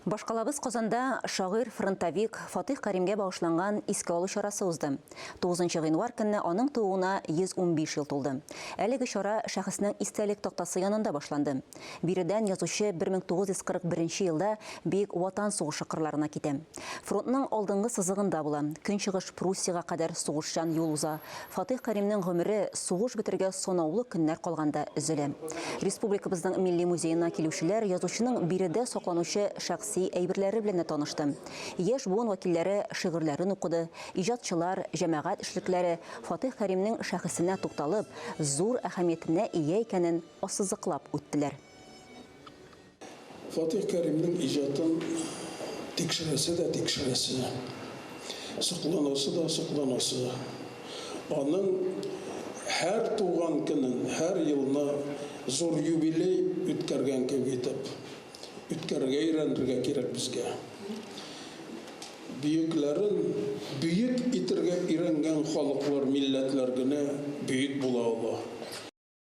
Башкалабыз Казанда шагыйрь-фронтовик Фатыйх Кәримгә багышланган искә алу чарасы узды. 9 гыйнвар көнне аның тууына 115 ел тулды. Әлеге чара шәхеснең истәлек тактасы янында башланды. Биредән язучы 1941 елда Бөек Ватан сугышы кырларына китә. Фронтның алдынгы сызыгында була, Көнчыгыш Пруссиягә кадәр сугышчан юл уза. Фатыйх Кәримнең гомере сугыш бетергә санаулы көннәр калганда өзелә. Республикабызның Милли музеена килүчеләр язучының биредә сакланучы шәхси әйберләре белән дә танышты. Яшь буын вәкилләре шигырьләрен укыды, иҗатчылар, җәмәгать эшлекләре Фатыйх Кәримнең шәхесенә тукталып, зур әһәмиятенә ия икәнен ассызыклап үттеләр. Фатих Кәримнең иҗатын тикшерәсе дә тикшерәсе, сокланасы да сокланасы. Аның һәр туган көнен, һәр елны зур юбилей үткәргән кебек итеп үткәрергә өйрәнергә кирәк безгә. Бөекләрен бөек итергә өйрәнгән халыклар.